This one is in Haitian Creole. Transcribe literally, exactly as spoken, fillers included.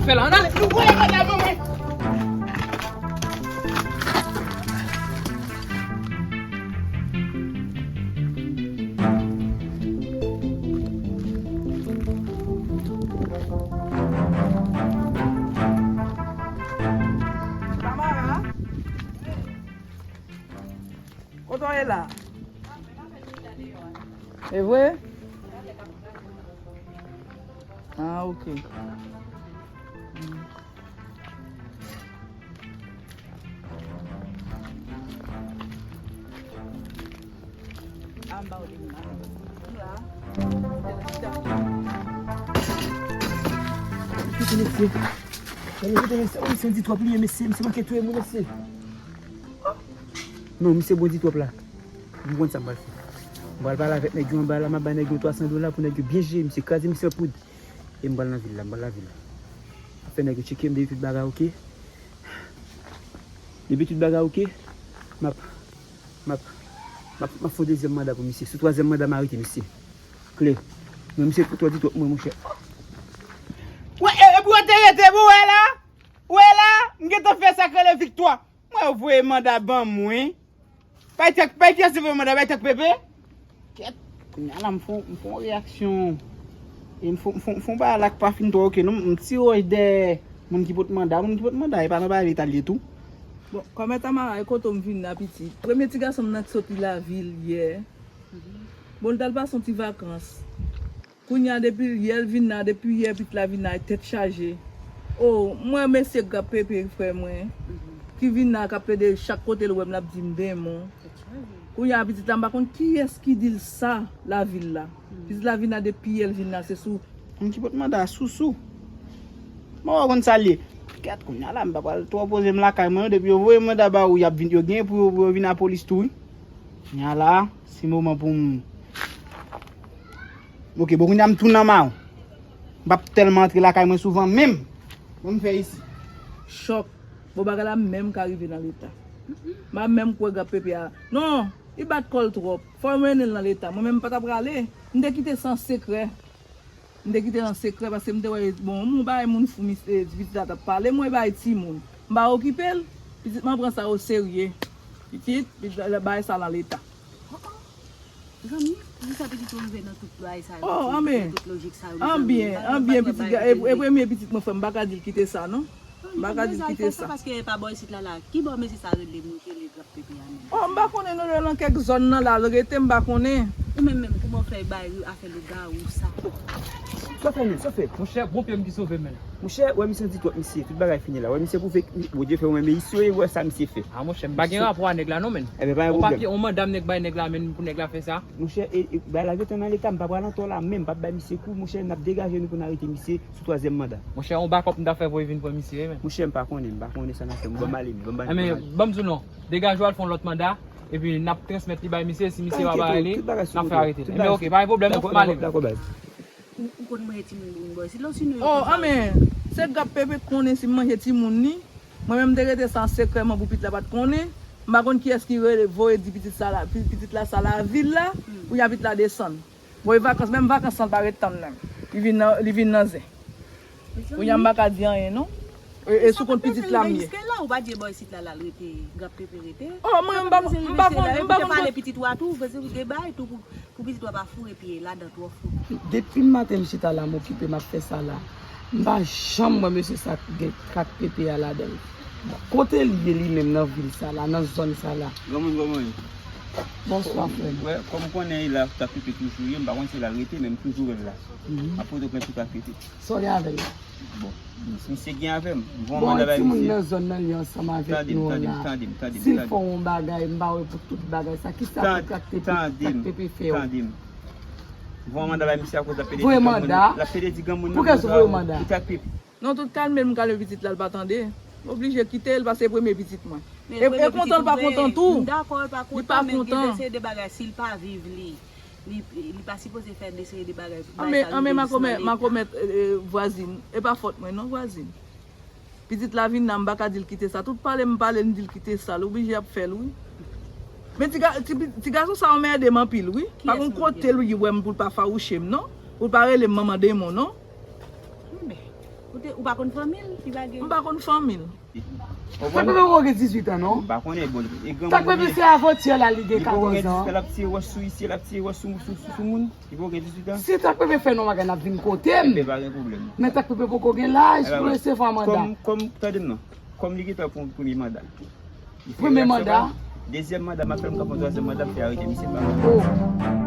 Fè la, ann ale. Nou voye madanm mwen. Tamara, kote w ye la? E vre? Ah, ok. Kote mesye? Kote mesye? Oh, mesye, di twòp li ye, mesye. Mesye manke touye moun, mesye. Non, misye bon di twòp la. M konn sa m pral fè. M pral pale avèk nèg yo anba la, m ap bay nèg yo twa san dola pou nèg yo byen jere misye, kraze misye an poud. E m pral nan vil la, m pral nan vil la. M ap fè nèg yo tcheke m, depi tout bagay oke. Depi tout bagay oke, m ap, m ap, m ap, m ap fè yon dezyèm manda pou misye. Sou twazyèm manda, m arete misye. Klè. Men misye twò di twòp mwen, monchè. Wè, e, epi w te rete, bon, wè la. Wè la, m gentan fè sa k rele viktwa. Mwen yo voye manda ban mwen. Bay tank, bay kiyès ki voye manda, bay tank pepe. Kèt, kounye a la m fon, m fon reyaksyon. E m fon, m fon, m fon bagay la k pa fin twò oke non, m tire wòch dèyè moun ki pot manda, moun ki pot manda, e pa nan bagay leta l ye tou. Bon, kòmè Tamara, e kote w m vin la pitit. Premye ti gason m nan ki soti lavil yè. Bon, l t al pase yon ti vakans. Kounye a, depi yè l vin la, depi yè pitit la vin la, tèt chaje. O, m wè mesye Grap Pepe, frè mwen, ki vin la, k ap plede chak kote l wè m, l ap di m denmon. Kounye a, pitit la, m pa konn kiyès ki di l sa, lavil la. Pitit la vin la, depi yè l vin la, se sou. Moun ki pot manda a sousou. Mwen wè konn sa l ye. Kèt, kounye a la, m pa pral twò poze m lakay mwen, non, depi yo voye manda ba ou, y ap vin, yo gen pou yo, pou yo vin apolis tou, wi. Kounye a la, se moman pou m Ok, bon, kounye a m tounen anba w. M p ap tèlman antre lakay mwen souvan menm. Bon, m fè isi. Chòk. Bon, bagay la menm ka rive nan leta. M pa menm kwè Grap Pepe a. Non, li bat kò l twòp. Fò yo mennen l nan leta. Mwen menm, m pa t ap prale. M te kite sa an sekrè. M te kite l an sekrè paske m te wè, bon, yon bagay moun fou, misye, pitit la t ap pale. M wè bagay timoun. M pa okipe l. Pitit mwen pran sa oserye. Pitit, pitit la, bagay sa nan leta. Zanmi, poukisa pitit ou rive nan tout bagay sa yo, Oh, anben. Nan tout lojik sa yo, mezanmi? Anbyen, anbyen, pitit, e, e premye pitit mwen fè, m pa ka di l kite sa, non. M pa ka di l kite sa. Paske pa bò isit la, la. Ki bò mesye sa rele moun ki rele Grap Pepe a menm? Oh, m pa konnen non, nan kèk zòn nan la, l rete, m pa konnen. Ou menm, menm, kouman w fè bay afè lougawou sa? Sa fè menm, sa fè? Monchè, bon pye m ki sove m, menn. Monchè, wè misye di twòp misye, tout bagay fini la. Wè misye pwouve, Bondye fè w menm, e isi w wè sa misye fè. A monchè, m pa gen rapò a nèg la non, menn. Enben, pa gen pwòblèm. On papye, on manda m nèg bay nèg la, menn, pou nèg la fè sa. Monchè, e, e, bagay la gentan nan leta, m pa pral antò la menm, m p ap bay misye kou, monchè, n ap degaje nou pou n arete misye sou twazyèm manda. Monchè, on bakòp m ta fè voye vin pran misye, wi, menn. Monchè, m pa konnen, m pa konnen sa n ap fè, m ban m ale, m ban m ale. Enben, ban m di w non, degaje w al fè yon lòt manda, epi n ap transmèt li bay misye, si misye pa ba li, n ap fè arete l. Enben, ok, pa gen pwoblèm, non, fò m ale. Dakò, baz. Ou, ou konn manje timoun moun bò isit la, ou sinon yo konn pa. Oh, anben, se Grap Pepe k konnen si m manje timoun ni. Mwen menm, m te rete sa an sekrè, man, pou pitit la pa t konnen. M pa konn kiyès ki rele, voye di pitit sa la, pi-, pitit la sa lavil la, hmm, pou y a pitit la desann. Voye vakans, menm vakans lan pa ret tann menm. Li vin nan, li vin nan zen. Kounye a m pa ka di anyen, non. E, e sou kont pitit la m ye. Ou pa di bò isit la, la l rete, Grap Pepe rete. Oh, mwen, m pa, m pa konn, m pa konn. Epi te pale pitit ou a tou, vle di ou te bay tou pou, pou pitit ou a pa foure pye ladan twò fon. Depi maten m chita la, m okipe, m ap fè sa la. M pa janm wè mesye sa k gen Grap Pepe a ladan l. Kote l ye li menm nan vil sa la, nan zòn sa la? Granmoun, granmoun. Bonswa, frè m. Wè, kòm ou konnen, e la Grap Pepe toujou ye, m pa konn si la l rete, men m toujou wè l la. Mhm. Ap pote plent sou Grap Pepe. Sa w gen avè l? Bon, misye gen avè m. M voye yon manda bay misye. Bon, timoun nan zòn nan, li ansanm avèk nou la. Tande m, tande m, tande m, tande m. Si l fè yon bagay, m pa wè pou tout bagay sa. Kisa pou Grap Pepe, Grap Pepe fè w? Tande m, tande m. M voye yon manda bay misye akoz l ap pede di granmoun. Voye manda? L ap pede di granmoun nan. Poukisa w voye manda? Li Grap Pepe. Non, tout kalme l, m kalme pitit la, l pa tande. M oblije kite l, paske se premye pitit mwen. E, e kontan, l pa kontan tou. M dakò, l pa kontan, men gen de seri de bagay, si l pa viv li, li, li pa sipoze fè de seri de bagay. Anben, anben, makomè, makomè, e, e, vwazin, e pa fòt mwen, non, vwazin. Pitit la vin la, m pa ka di l kite sa. Tout pale m pale, m di l kite sa. L oblije ap fè l, wi. Men ti ga-, ti, ti gason sa anmède m anpil, wi. Pa gon kote l wè m pou l pa fawouche m, non. Pou l pa rele m manman denmon, non. Ou pa konn fanmi l, li pa gen. M pa konn fanmi l. Takpepe poko gen dizuit an non. M pa konnen, bon, e granmoun. Takpepe se avantyè la li gen katòz an. L ap tire wòch sou isi, l ap tire wòch sou, sou, sou, sou moun. Li poko gen dizuit an. Si Takpepe fè non bagay, n ap vin kote m. Ebyen, pa gen pwoblèm. Men Takpepe poko gen laj pou resevwa manda. Kòm, kòm, tande m non. Kòm li gentan pran premye manda. Premye manda. Dezyèm manda, m ap fè l, m ka pran twazyèm manda, m fè arete misye pa. Oh.